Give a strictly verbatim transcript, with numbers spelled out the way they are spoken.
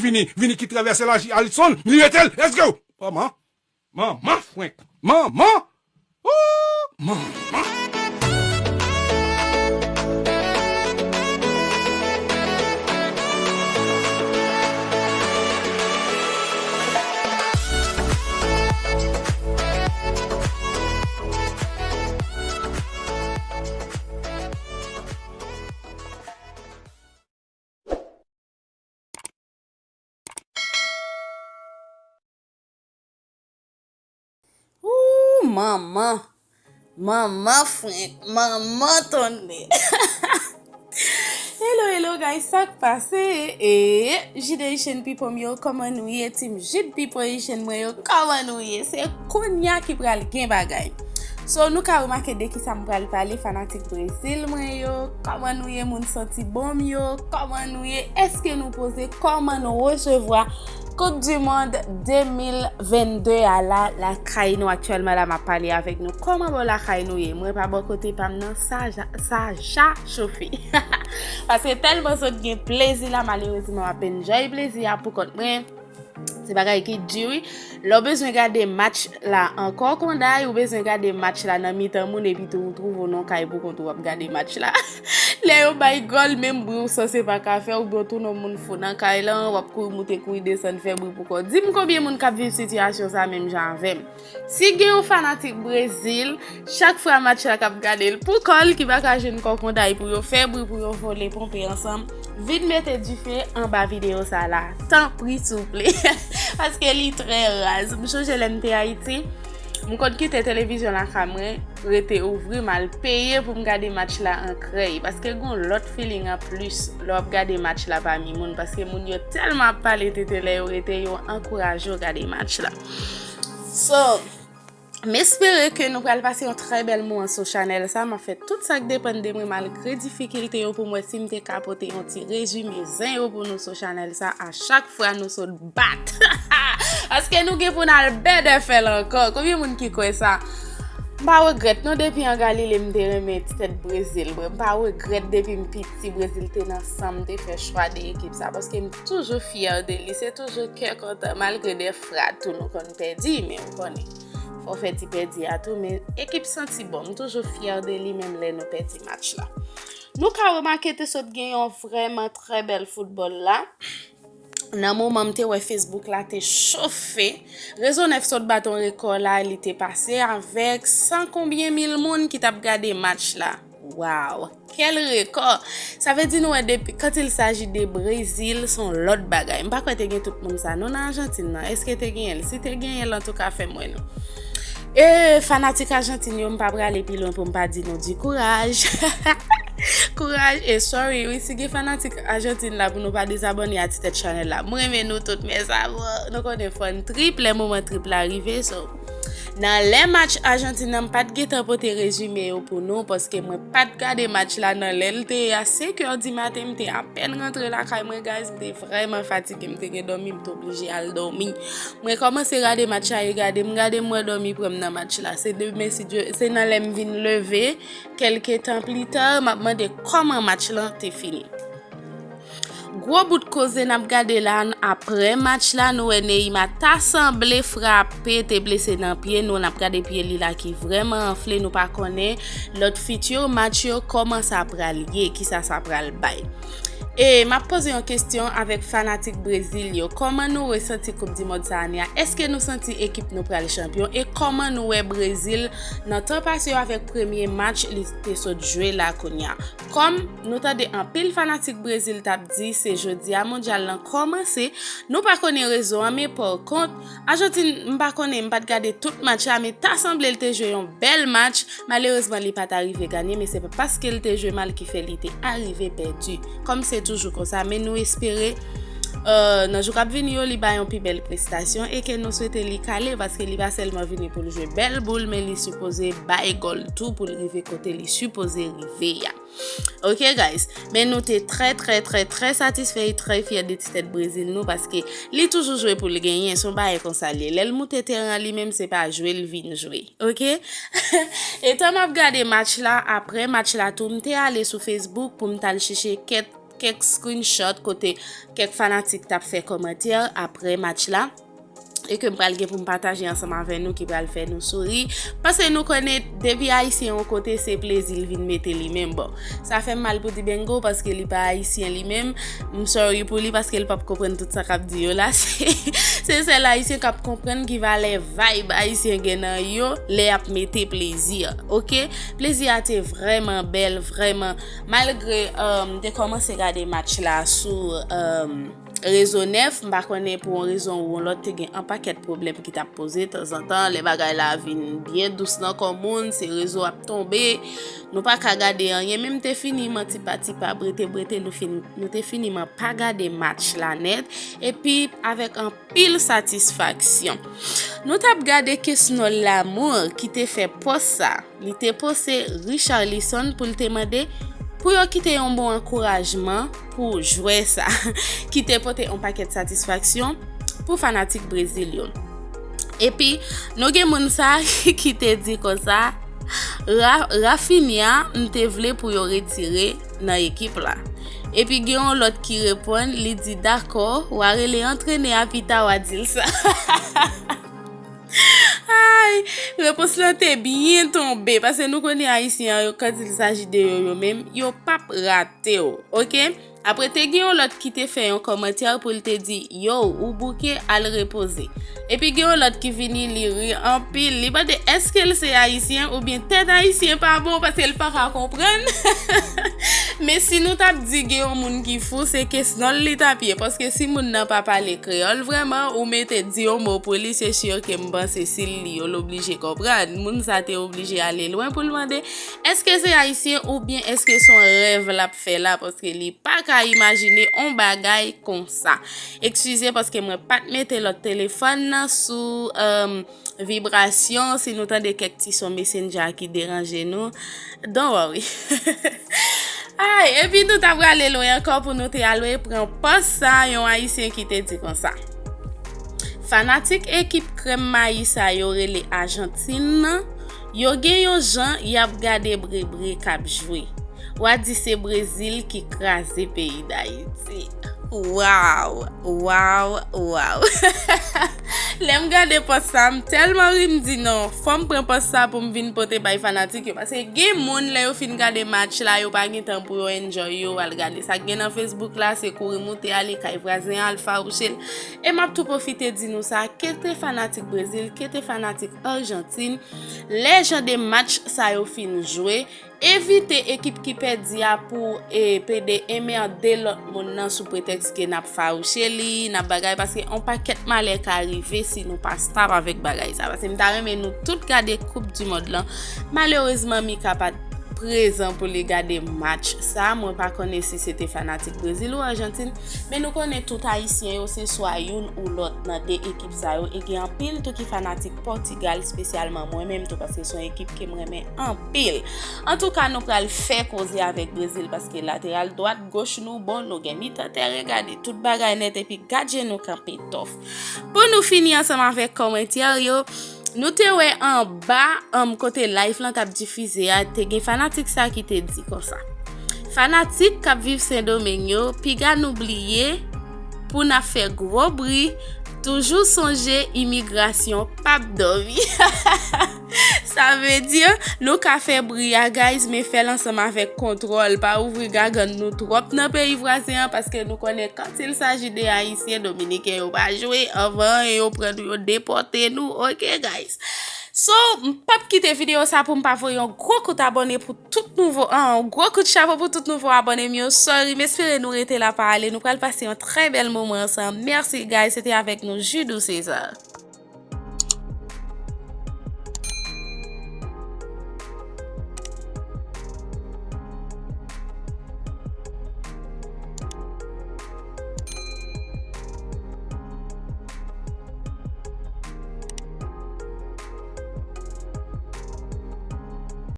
Vini, Vini ki travèse laji Alisson, li mete l, let's go! Manman, manman frenk, manman, ooh, manman. Ooh, manman. Manman frenk, manman tonnè. Hello, hello, guys, sa k pase? E, Judation people m yo, kòman nou ye? Team Jud people Haitian mwen yo, kòman nou ye? Se kounye a ki pral gen bagay. So, nou ka remake de kisa m pral pale, fanatik Brezil mwen yo, kòman nou ye, moun santi bon m yo, kòman nou ye, èske nou poze, kòman nou resevwa Koup di mond de mil vennde a la, lakay nou aktyèlman la m ap pale avèk nou. Kòman bò lakay nou ye? Mwen pa bò kote pa m nan, sa ja, sa ja chofe. Paske tèlman sot gen plezi la, malerezman m ap enjoy plezi a pou kont mwen. Se bagay ki di wi. Lè w bezwen gade match la ankò konday, ou bezwen gade match la nan mitan moun epi tou ou twouve w nan kay pou kont ou w ap gade match la. Lè yo bay gòl, menm bri w sanse pa ka fè, oubyen w tounen yon moun fou nan kay lan, w ap kouri moute, kouri desann, fè bri pou kò w. Di m konbyen moun k ap viv sitiyasyon sa menm jan avè m. Si gen yon fanatik Brezil, chak fwa match la k ap gade l pou kò l ki pa ka jwenn kòkonday pou yo fè bri, pou yo vole, ponpe ansanm, vin mete dife anba videyo sa la. Tanpri, souple. Paske li trè raz. M chonje lè m te Ayiti, m konn kite televizyon lakay mwen, rete ouvri m al peye pou m gade match la an krèy, paske gon lòt feeling anplis lè w ap gade match la pami moun, paske moun yo tèlman ap pale tete lè yo rete, yo ankouraje w gade match la. So, m espere ke nou pral pase yon trè bèl moman sou chanèl sa. M ap fè tout sa k depann de mwen, malgre difikilte yo, pou m wè si m te ka pote yon ti rezime zen yo pou nou sou chanèl sa a chak fwa nou sot bat. Paske nou gen pou n al bèdè fè l ankò. Konbyen moun ki kwè sa? M pa regrèt non, depi an Galile m te renmen ti tèt Brezil. Mwen, m pa regrèt depi m piti Brezil te nan san m, m te fè chwa de ekip sa. Paske m toujou fyè de li. Se toujou kè kontan, malgre dèfwa tou nou konn pèdi, men ou konnen. Fò w fè ti pèdi a tou, men ekip santi bon. M toujou fyè de li menm lè nou pèdi match la. Nou ka remake te sot gen yon vrèman trè bèl foutbòl la. Nan moman m te wè Facebook la te chofe, Rezo nèf sot bat yon rekò la, li te pase avèk san konbyen mil moun ki t ap gade match la. Wow! Quel record! Sa vle di nou wè depi, quand il s'agit de Brezil, se yon lòt bagay. M pa kwè te gen tout moun sa non nan Ajantin nan. Èske te genyen l? Si te genyen l, antouka fè m wè nou. E fanatik Ajantin yo, m pa prale pi lwen pou m pa di nou di kouraj. Kouraj e sorry wi, si gen fanatik Ajantin la pou nou pa dezabòne a ti tèt chanèl la. M renmen nou tout mes amours. Nou konnen fò n trip lè moman trip la rive, so. Nan lè match Ajantin nan, m pa t gentan pote rezime yo pou nou, paske mwen pa t gade match la nan lè l te ye a, senk è di maten, m te apèn rantre lakay mwen, guys, m te vrèman fatige, m te gen dòmi, m te oblije al dòmi. Mwen kòmanse gade match la, e gade m, gade m wè dòmi pran m nan match la. Se demen, si Dye, se nan lè m vin leve, kèlke tan pli ta, m ap mande kòman match lan te fini. Gwo bout koze n ap gade la, n, apre match la, nou wè Neymar ta sanble frape, te blese nan pye, nou, n ap gade pye li la ki vrèman anfle, nou pa konnen lòt future match yo, kòman sa pral ye, kisa sa pral bay. E m ap poze yon kesyon avèk fanatik Brezil yo. Kòman nou resanti Koup di Mond sa ane a? Èske nou santi ekip nou pral chanpyon? E kòman nou wè Brezil nan tan pase yo avèk premye match li te sot jwe la kounye a? Kòm nou tande anpil fanatik Brezil t ap di se jodi a mondyal lan kòmanse, nou pa konnen rezon an, men pa kont, Ajantin, m pa konnen, m pa t gade tout match la, men ta sanble l te jwe yon bèl match. Malerezman, li pa t arive ganye, men se pa paske l te jwe mal ki fè li te arive pèdi. Kòm se toujou konsa, men nou espere, euh, nan jou k ap vini yo, li bay yon pi bèl prestasyon e ke nou swete li kale, paske li pa sèlman vini pou l jwe bèl boul, men li sipoze bay gòl tou pou l rive kote li sipoze rive a. Ok, guys. Men nou te trè, trè, trè, trè satisfè e trè fyè de ti tèt Brezil nou, paske li toujou jwe pou l genyen. Se yon bagay konsa l ye. Lè l moute teren an, li menm, se pa jwe l vin jwe. Ok? Etan m ap gade match la, apre match la tou, m te ale sou Facebook pou m t al chèche kèk kèk screenshot kote kèk fanatik t ap fè kòmantè apre match la, e ke m pral gen pou m pataje ansanm avè nou, ki pral fè nou souri. Paske nou konnen, depi Ayisyen yon kote, se plezi l vin mete li menm. Bon, sa fè m mal pou Dibengo, paske li pa Ayisyen li menm. M sorry pou li, paske l p ap konprann tout sa k ap di yo la. Se, se sèl Ayisyen k ap konprann ki valè vibe Ayisyen gen nan yo, lè y ap mete plezi, oke? Plezi a te vrèman bèl, vrèman. Malgre, um, m te kòmanse gade match la sou, um, rezo nèf, m pa konnen pou yon rezon ou yon lòt, te gen yon pakèt pwoblèm ki t ap poze tanzantan, lè bagay la vin byen dous nan kò moun, se rezo ap tonbe, nou pa ka gade anyen, men m te fini man tipa tipa, brete brete, nou fin, nou te fini man pa gade match la nèt, epi avèk anpil satisfaksyon. Nou t ap gade Kesnol Lamour ki te fè pòs sa. Li te poste Richarlison pou l te mande pou yo kite yon mo ankourajman pou jwè sa, ki te pote yon pakèt satisfaksyon pou fanatik Brezil yo. Epi, nou gen moun sa ki te di konsa, "Ra-, Rafinha, m te vle pou yo retire nan ekip la." Epi gen yon lòt ki reponn, li di, "Dakò, w a rele antrenè a pita, w a di l sa." Ay, repons lan te byen tonbe, paske nou konnen Ayisyen an, yo, quand il s'agit de yo, yo menm, yo p ap rate w, oke? Apre, te gen yon lòt ki te fè yon kòmantè pou l te di, "Yo, ou bouke, al repoze." Epi gen yon lòt ki vini, li ri anpil, li mande èske l se Ayisyen oubyen tèt Ayisyen pa bon, paske l pa ka konprann. Men si nou t ap di gen yon moun ki fou, se Kesnol li t ap ye, paske si moun nan pa pale kreyòl vrèman, ou mete di yon mo pou li, se si ke m panse si l li yo, l oblije konprann. Moun sa te oblije ale lwen pou l mande, èske se Ayisyen oubyen èske se yon rèv l ap fè la, paske li pa ka imajine yon bagay konsa. Eskize, paske mwen pa t mete lòt telefòn nan sou, um, vibrasyon, si nou tande kèk ti son Messenger ki deranje nou, don't worry. Ay, epi nou ta prale lwen ankò pou nou te al pran pòs sa, yon Ayisyen ki te di konsa, "Fanatik ekip krèm mayi sa yo rele Ajantin nan, yo gen yon jan y ap gade brebre k ap jwe. W a di se Brezil ki kraze peyi Dayiti." Waw, waw, waw. Lè m gade pòs sa, m tèlman ri, m di, "Non, fò m pran pòs sa pou m vin pote bay fanatik yo." Paske gen moun, lè yo fin gade match la, yo pa gen tan pou yo enjoy, yo al gade sa k gen nan Facebook la, se kouri moute ale kay vwazen an, al fawouche l. E m ap tou pwofite di nou sa, kete fanatik Brezil, kete fanatik Ajantin, lè jan de match sa yo fin jwe, evite ekip ki pèdi a pou, e, pede enmède lòt moun nan sou pretèks ke n ap fawouche li, n ap bagay, paske yon pakèt malè ka rive si nou pa stop avèk bagay sa. Paske m ta renmen nou tout gade Koup di Mond lan. Malerezman, Mika pa t prezan pou li gade match sa. Mwen pa konnen si se te fanatik Brezil ou Ajantin, men nou konnen tout Ayisyen yo se swa youn ou lòt nan de ekip sa yo. E gen anpil tou ki fanatik Pòtigal, espesyalman mwen menm tou, paske se yon ekip ke m renmen anpil. Antouka, nou pral fè koze avèk Brezil, paske lateral dwat, goch nou bon, nou gen mitan tèren, gade tout bagay nèt, epi gad je nou kanpe tòf. Pou nou fini ansanm avèk kòmantè yo, nou te wè anba, um, kote live lan t ap difize a, te gen fanatik sa ki te di konsa, "Fanatik k ap viv Sendomeng yo, piga nou bliye pou n ap fè gwo bri, toujou sonje imigrasyon p ap dòmi." Sa vle di, nou ka fè bri a, guys, men fè l ansanm avèk kontwòl. Pa ouvri gagann nou twòp nan peyi vwazen an, paske nou konnen quand il s'agit de Ayisyen, Dominiken yo pa jwe, anvan yo pran nou, yo depòte nou, oke, guys? So, m p ap kite videyo sa pou m pa voye yon gwo kout abòne pou tout nouvo, ah, yon gwo kout chapo pou tout nouvo abòne m yo. Sorry, m espere nou rete la pa ale. Nou pral pase yon trè bèl moman ansanm. Mèsi, guys. Se te avèk nou, Judou César.